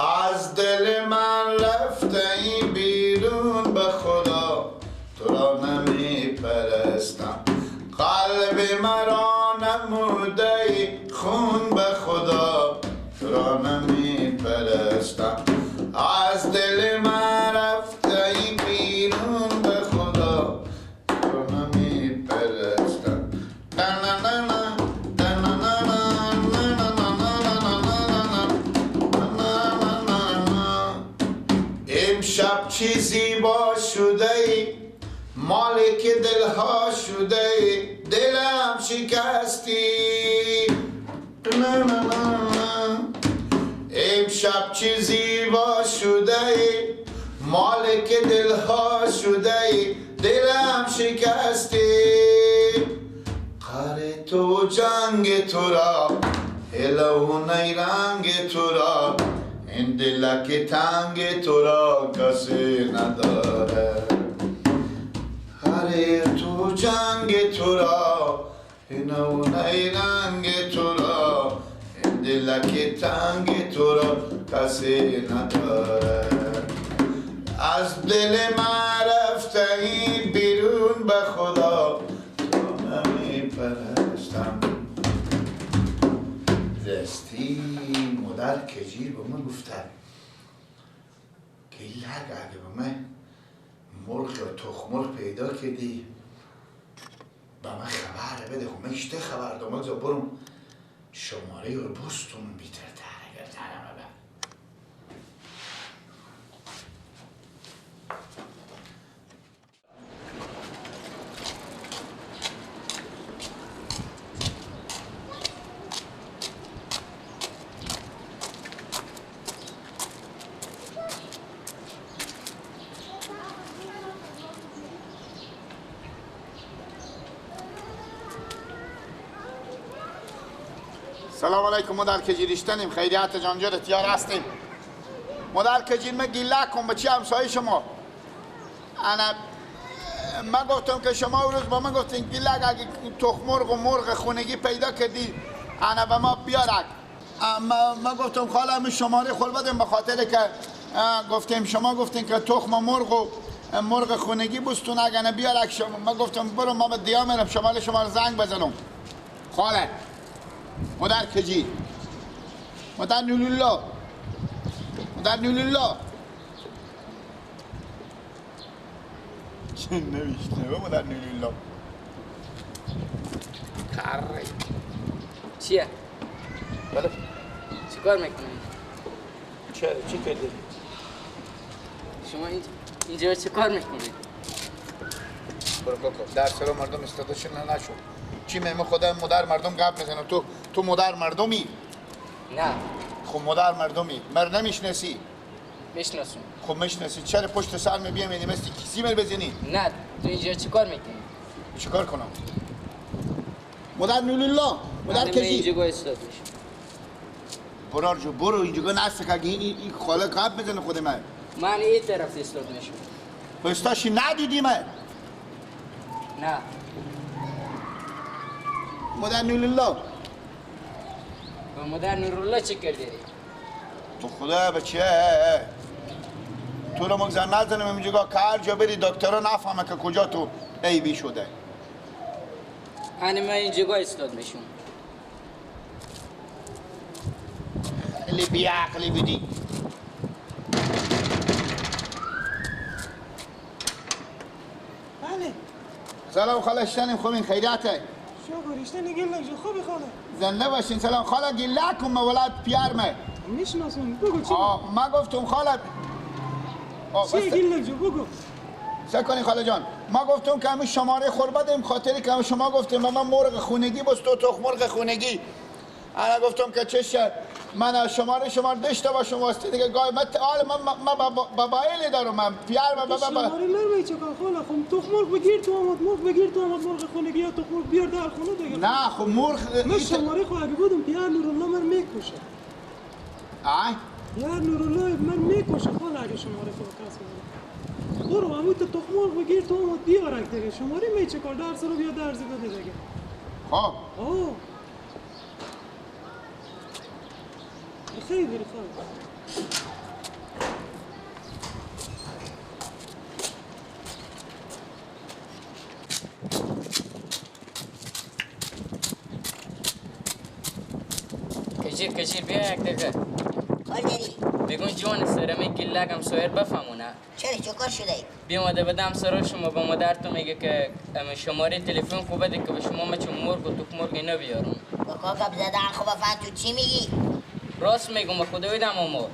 از دل من رفته ای بیرون به خدا تو را نمی پرستم. قلب مرا نموده ای خون به خدا تو را نمی پرستم. از دل من رفته ای بیرون به خدا تو را نمی پرستم. نه نه نه نه امشب چی زیبا شده ای، مالک دلها شده ای، دلم شکستی. نه نه نه نه. امشب چی زیبا شده ای، مالک دلها شده ای، دلم شکستی. قهر تو جنگ تو را، هله و نیرنگ تو را، این دلک تنگ تو را کسی نداره. هر تو جنگ تو را، اینو نیرنگ تو را، این دلک تنگ تو را کسی نداره. از دل من رفته ای بیرون به خدا تو نمیپرستم. دستی مادر کجیر به من گفته که لگ اگه به من مرغ یا تخم مرغ پیدا کردی به من خبر بده. خب من اشته خبر دارم، من برم شماره رو بستون بیتر تر اگر ترم ببر. سلام علیکم مادر کجیریشتنیم، خیریت جانجر تیار هستیم. مادر کجیر من گیله کن به چی همسایه شما. انا من گفتم که شما اون روز با من گفتین گیله اگه تخم مرغ و مرغ خونگی پیدا کردی انا به ما بیارک. من گفتم خاله همین شماره خود بدیم به خاطر که گفتیم شما گفتین که تخم مرغ و مرغ خونگی بستون اگه نه بیارک شما. من گفتم برو ما به دیا میرم شماره شما رو زنگ بزنم. خاله مادر کجی، مادر نولولا، مادر نولولا چه نوشته به مادر نولولا؟ کاره چیه؟ بله چیکار میکنی؟ چه چی کردی؟ شما اینجا چیکار میکنی؟ برو کاکا در سر مردم استادشون نشد. چی میمه خدا مادر مردم گپ میزنه. تو مادر مردمی؟ نه. خب مادر مردمی مر نمیشناسی؟ میشناسم. خب میشناسی چرا پشت سر می بیام مثل کیسی مر بزنی؟ نه تو اینجا چیکار میکنی؟ چیکار کنم؟ مادر نولولا، مادر کجی؟ اینجا گوش استاد میشه. برو جو برو اینجا نست که این خاله گپ میزنه خود من. من این طرف استاد میشم. استاشی ندیدی من؟ نه. مادر نورالله. با مادر نورالله چی کردی؟ تو خدا بچه تو رو مگذر نزنم اینجا که هر جا بری دکترها نفهمه که کجا تو عیبی شده. من اینجا استاد میشم. خیلی بیعقلی بدی. بله. سلام خاله شنیم خوب این خیریته. شکر گیلک جو خوبی خاله. زنده باشین. سلام خاله گیلک کن ولاد پیارمه. میشناسم بگو چی؟ ما گفتم خاله چی گیلک جو بگو. سعی کنی خاله جان ما گفتم که همین شماره خور بدیم خاطری که شما گفتیم من مرغ خونگی بس تو تخم مرغ خونگی. انا گفتم که چشه من شماره شما داشته باشم واسه دیگه گای من من بابایلی دارم من پیار من بابا شماره نرمه چه کار خاله. خب تخم مرغ بگیر تو آمد مرغ بگیر تو آمد مرغ خونگی یا تخم مرغ بیار در خونه دیگه. نه خب مرغ من شماره خو اگه بودم پیار نورالله من میکشه. آی پیار نورالله من میکشه خاله اگه شماره خو کس بده. برو عمو تو تخم مرغ بگیر تو آمد بیارک دیگه شماره می چه کار درس رو بیا درس بده دیگه. خب خیلی خیلی. کجیر کجیر بیا یک دقیقه. کار داری؟ بگون جان سرمی گلگم سویر بفهمونه. چرا چه کار شده؟ بیا ماده بدم سر شما با مادر تو میگه که شماره تلفن خوبه ده که به شما ما چون مرغ و توک مرغ اینا بیارم. با کاکب زدن خوب فهم تو چی میگی؟ راست میگم خدا بیدم اما.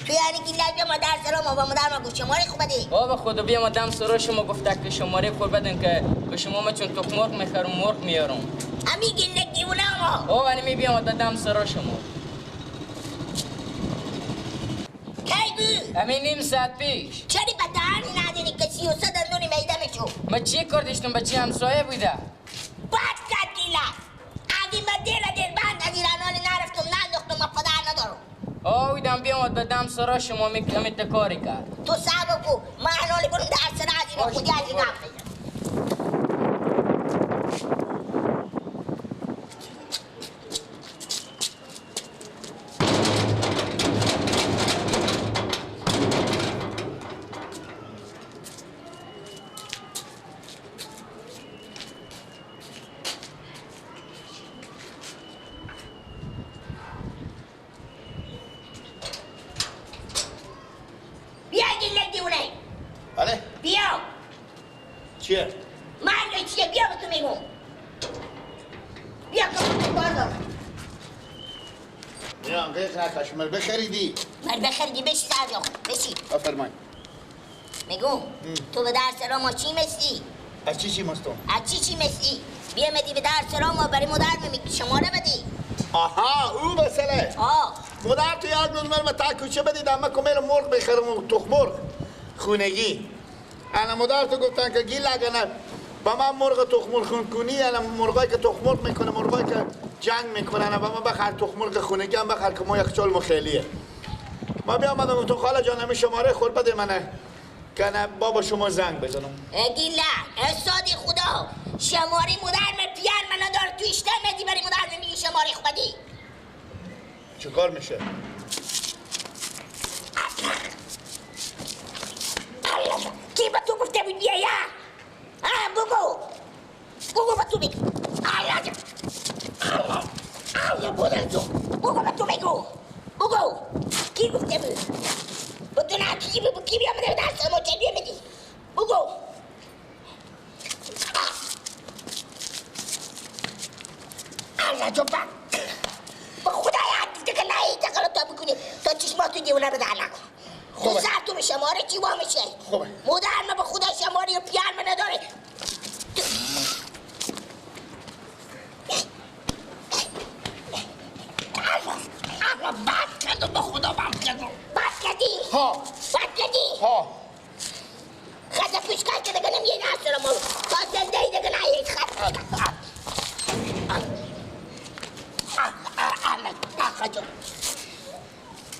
تو یعنی گلگ بیا مادر سر ما با مادر ما گفت شماره خوب بده. بابا خدا بیا مادم سر شما گفته که شماره خوب بدن که به شما ما چون تخم مرغ میخرم مرغ میارم. امی گلگ دیوونه ما. بابا می بیا مادم سر شما. کی بود؟ امی نیم ساعت پیش. چرا به دهن نداری که 33 دندونی میده میشو؟ ما چی کار داشتم بچه همسایه بوده. بد کرد گیلک. اگه من دل دل بند از ایرانان نرفتم ننداختم ما پدر ندارم. آویدم بیامد به دم سرا شما میکمی تکاری کرد. تو صبر کو من حالی برم در سر از اینا خودی از اینا بزنم. چیه؟ مرد چیه؟ بیا به تو میگم. بیا که بازم. میام قیق نکش مر بخریدی. مر بخریدی بشی سر بشی. بفرمای. میگم تو به درس را ما چی مثلی؟ از چی چی مستم؟ از چی چی مثلی؟ بیا مدی به درس را ما برای مادر میگی شماره بدی. آها او مسئله. آه. مادر تو یک روز من تا کوچه بدید اما کمیل مرغ بخرم و تخم مرغ خونگی. انا مادر تو گفتن که گیل اگه با من مرغ تخم مرغ کنی، انا مرغایی که تخم مرغ میکنه، مرغایی که جنگ میکنن، با من بخر تخم مرغ خونگی هم بخر که ما یخچال ما خیلیه. ما بیامدم گفتم خاله جان همی شماره خور بده منه که نه بابا شما زنگ بزنم. گیله استادی خدا شماره مادر من پیر من نداره تو اشته مدی برای مادر میگی شماره خودی. چیکار میشه؟ کی به تو گفته بود بیا یا؟ بگو بگو به تو بگو. الله بودن تو بگو به تو بگو بگو کی گفته بود؟ به تو نه کی بگو کی بیا منه دست ما چه بیا میدی؟ بگو الله جو با به خدای دیگه نه دیگه تو بکنی تا چشماتو دیوونه رو در نکن. تو سر تو به شماره چی وا میشه؟ خوبه. مادر من به خدا شماره و پیر من نداره. بد کردم به خدا بد کردم. بد کردی؟ ها. بد کردی؟ ها. خط پوش کرد که دیگه نمیه دست رو ما تا زنده ای دیگه نه یک خط.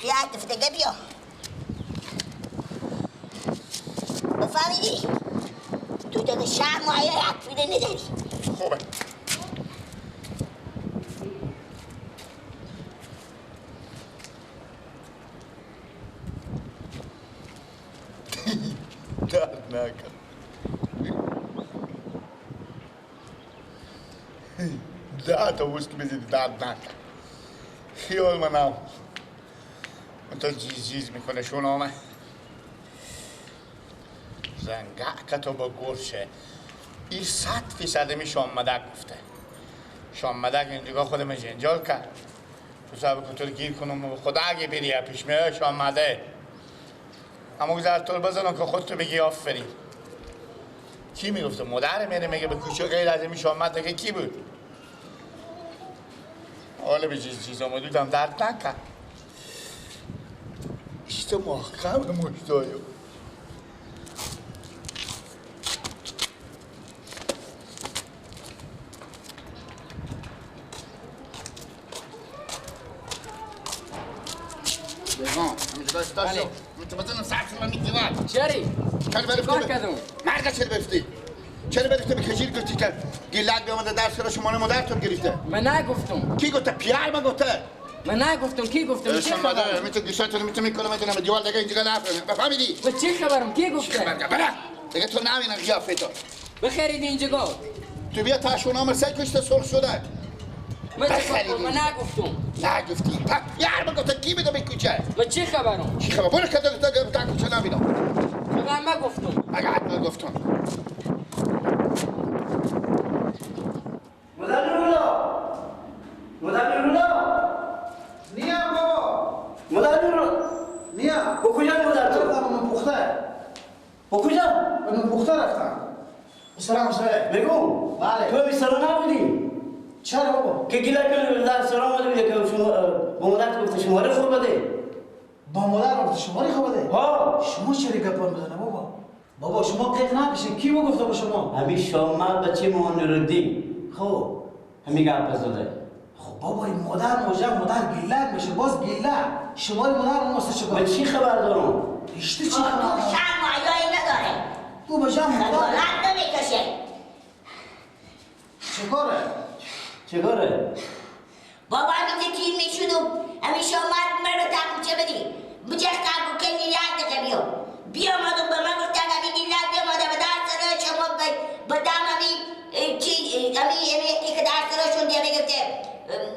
بیا دیگه بیا. بفهمیدی؟ تو دیگه شرم و حیا یک فیله نداری. خوبه. درد نکن. ده تا وسک بزید درد نکن. خیال منم. تا جیز جیز میکنه شون آمد. زنگه که تو با گرشه این 100% می شامدک گفته. شامدک اینجا خودم جنجال کرد. تو صاحب کتور گیر کنم و خدا اگه بری پیش میای شامده. اما گذر تو بزنم که خودتو بگی آفرین. کی میگفته؟ مادر میره میگه به کوچه غیر از این شامد دیگه کی بود؟ حالا به چیز چیز آمدودم درد نکرد. اشته محکم مشتایو. بله. متوازن ساعت رو می‌گیرد. چری؟ چرا کردم؟ مرد چرا بفتی؟ چرا بفتی به کجیر گفتی که گیلک بیامده در سر شما مادر تو گرفته؟ من نگفتم. کی گفته؟ پیر من گفته. من نگفتم کی گفتم؟ چه خبر؟ میتو گیشاتون میتو میکنم میتونم دیوار دیگه اینجا نفهمی. بفهمیدی؟ و چه خبرم؟ کی گفته؟ خبر برا. دیگه تو نمی‌بینم قیافه تو. بخرید اینجا. تو بیا تاشون عمر سه کشته سرخ شده. من چه من نگفتم. نگفتی. یار من گفتم کی بده به کوچه؟ من چه خبرم؟ چی خبر؟ برو که تا کوچه نمیدم. من گفتم. مگه حتما گفتم. مادر نورالله، مادر نورالله. نیم بابا. مادر نورالله. نیم. با کجا مادر تو؟ من پخته. با کجا؟ من پخته رفتم. سلام سلام. بگو. بله. تو بیسارا نبودی؟ چرا بابا؟ که گیلا کنی در سلام آمده بوده که شما با مادر گفته شماره خوب بده. با مادر گفته شماره خوب بده؟ ها. شما چرا گپان میزنه بابا؟ بابا شما قیق نکشین. کی گفته با شما؟ همین شما بچه ما نورالدین. خب همین گپ زده. خب بابا این مادر موجه مادر گیلک میشه باز گیلک. شماره مادر اون چه کار؟ من چی خبر دارم؟ اشتی چی خبر؟ شرم و حیایی نداره. او به جمع خجالت نمیکشه. چه کاره؟ چه کاره؟ بابا همیشه تیر میشد و همیشه آمد من رو تا کوچه بدی. بجختم و کلی یک دقیقه بیا. بیا آمدم به من گفتن همین گیلک بیا آمده به درس شما به دم همین چی همین یکی که درس شون دیگه میگفته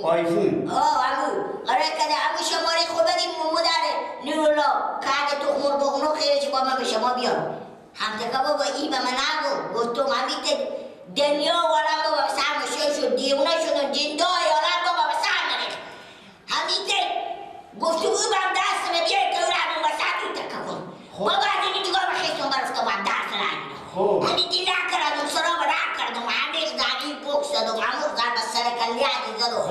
آیفون. آه همو آره کده همو شماره خود بدیم مادر نورالله که اگه تخم مرغ بخونو خیلی چه با من به شما بیام. همتکا بابا ای به من نگو گفتم همین دنیا والم بابا به سر مشکل شد دیوونه شدم جندای عالم بابا به سر مریخ. همین گفتم او بهم دست بیار که او رو وسط او تکه کن. بابا از این دیگه به خیستون برفتم هم درس نگیرم. همین دیگه نکردم سرام رد کردم همه زمین بکس زدم همون زن به سر کلیه زدم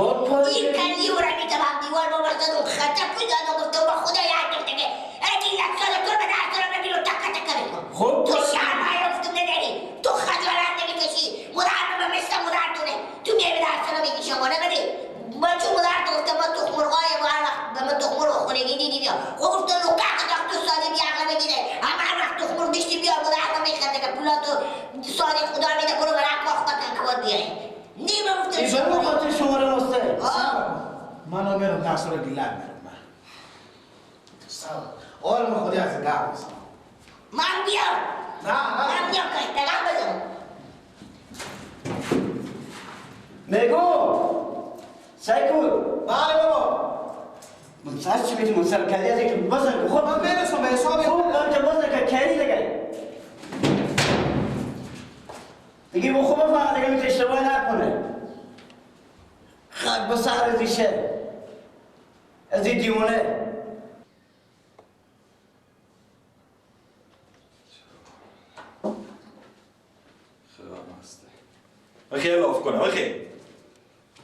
این کلی او را میتبم دیوار بابا زدم خطه پی زدم گفتم با خدا یک دفته که اگه یک سال تو رو به درس رو ببین و تکه تکه بکن. تو شرم گفتم نداری تو خجالت نمیکشی مادر رو به مثل مادرتونه تو میای به درس رو میگی شماره بده. من چون مادر تو گفتم ما تخم مرغای هر وقت به من تخم مرغ خونگی دیدی بیا. خب گفتم لوکه که تو ساده بیا عقل بگیره هم هر وقت تخم مرغ داشتی بیا مادر رو میخنده که پولاتو ساده خدا میده برو برای کاخ بکن که باید بیای. نیمه گفتم شما خاطر شماره راسته. من میرم درس رو گیلک میرم من. آرم خودی از گپ میزنم. من بیام. نه نه من بیام که تقام بزنم. میگو سعی کن. بله بابا. من سر چی می‌دونم سر کلی از اینکه بزن خب من برسم به حساب خب من که بزن که کلی دیگه دیگه بخو بفهم دیگه میتونه اشتباه نکنه. خاک به سر ازیشه از این دیوونه. خدا مسته. بخیر لاف کنه بخیر.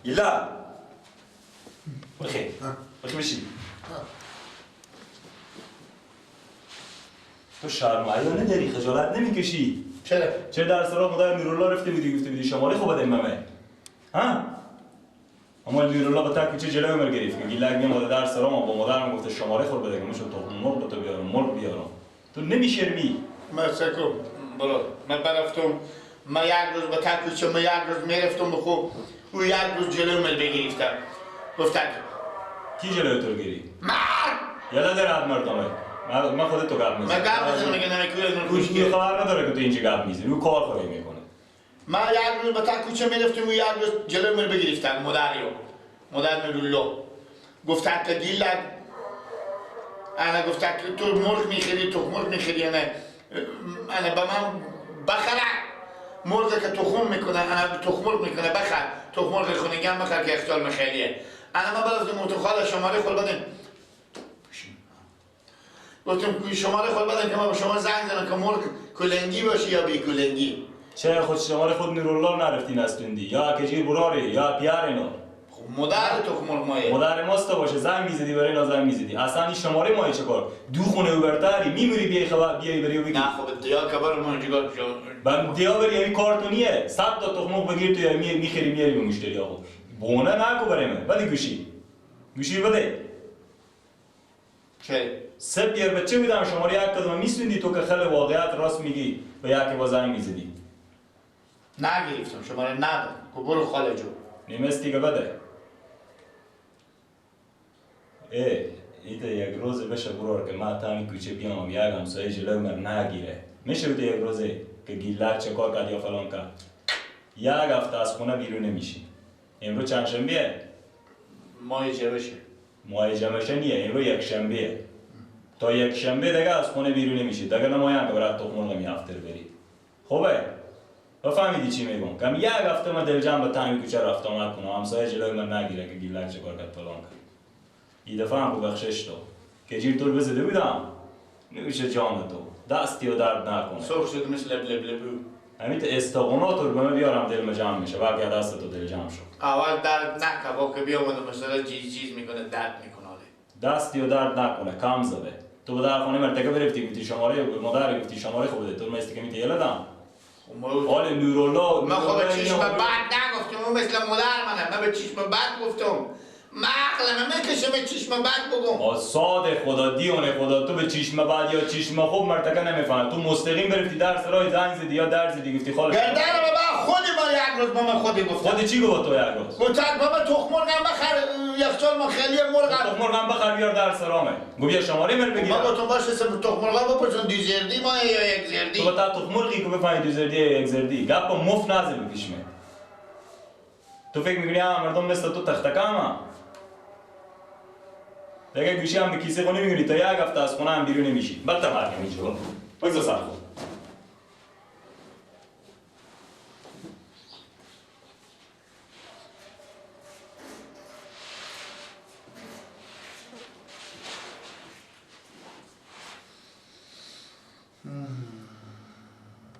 یلا بخیر بخیر بشی. تو شرم و حیا نداری، خجالت نمیکشی. چرا؟ چرا در سراغ مادر نورالله رفته بودی گفته بودی شماره خوب بده ممه؟ ها؟ اما نورالله با تک کوچه جلوی من گرفت که گیلک میام در سراغ با مادرم گفته شماره خود بده که من تخم مرغ به تو بیارم مرغ بیارم. تو نمیشرمی. من سکو برو من برفتم من یک روز با تک کوچه من یک روز میرفتم بخو او یک روز جلوی من بگرفتم. گفتن کی جلوی تو گیری؟ من یالا در حد مردمه. من خودت تو گپ میزنم. من گپ میزنم میگه نمی‌کنه. او خبر نداره که تو اینجا گپ میزنی. او کار خواهی میکنه. من یک روز با تک کوچه میرفتم و یک روز جلوی من بگرفتن مادریو. مادر نورالله. گفتن که گیلک انا گفتن که تو مرغ میخری تو مرغ میخری انا انا به من بخره مرغ که تخم میکنه انا تخم مرغ میکنه بخر تخم مرغ خونگی هم بخر که اختیار میخیلیه. انا من بعد از خاله شماره خود بدم گفتم شماره خود بدم که من به شما زنگ زنم که مرغ کلنگی باشه یا بی کلنگی. چرا خود شماره خود نورالله نرفتی نستوندی یا کجیر براری یا پیار اینا؟ خب مادر تخم مرغ مایه. مادر ماست باشه زنگ میزدی برای اینا زنگ میزدی. اصلا این شماره مایه چه کار؟ دو خونه اوبرتری میموری بیای خبر بیای بری و بگی. نه خب دیا کبر من چیکار بم دیا بری یعنی کارتونیه 100 تا تخم مرغ بگیر تو میخری میاری به مشتری آقا. بونه نگو برای من. بدی گوشی. گوشی بده. چه؟ سه پیر بچه بودم شماره یک کدوم میسوندی تو که خیلی واقعیت راست میگی و یکی با زنگ میزدی. نگرفتم شماره ندادم. کو برو خاله جو. نیمستی که بده. ای ایده یک روز بشه برار که من تا این کوچه بیام یک همسایه جلوی من نگیره. میشه بده یک روزه که گیلک چه کار کرد یا فلان کرد. یک هفته از خونه بیرون نمیشی. امروز چند شنبه؟ ماه جمعشه. ماه جمعشه نیه، امروز یک شنبه. تا یک شنبه دیگه از خونه بیرون نمیشی. دیگه نمایم که برات تخم مرغ می هفته بری. خوبه؟ بفهمیدی چی میگم؟ کم یک هفته ما دلجم به تنگ کوچه رفت آمد کنم، همسایه جلوی من نگیره که گیلک چه کار کرد فلان کرد. این دفعه هم بخشش تو که جیر طور بزده بودم نوش جان تو دستی و درد نکنه. سرخ شد مثل لبلبو. همین استقامت رو به من بیارم دلم جمع میشه، بلکه دست تو دل جمع شد. اول درد نکنه با که بیامدم مثلا جیز جیز میکنه درد میکنه. دستی و درد نکنه کم زده. تو به در خانه مرتکه برفتی گفتی شماره مادر گفتی شماره خوب بده تو مثل که میتی دادم. حال نورالله من خب به چشم بد نگفتم، اون مثل مادر منه. من به چشم بد گفتم. من عقلم میکشه به چشم بد بگم. آساد خدا دیون خدا تو به چشم بد یا چشم خوب مرتکه نمیفهمه. تو مستقیم برفتی در سرای زنگ زدی یا در زدی گفتی خاله گردن بابا خودی ما یک روز ماما خودی گفتم. خودی چی گفت تو یک روز؟ گفت بابا تخم مرغم بخر یخچال ما خیلی مرغ تخم مرغم بخر بیار در سرامه. گفت بیا شماره مر بگیر. ما گفتم باشه سه تخم مرغ بپرسون دو زردی ما یا یک زردی. تو تا تخم مرغی که بفهمی دو زردی یا یک زردی گپ مفت نازل بکشمه. تو فکر میکنی هم مردم مثل تو تختکامه؟ دیگه گوشی هم به کیسه خونه میگیری تا یک هفته از خونه هم بیرون نمیشی. بدتر مرگم اینجا. بگذار سر خود.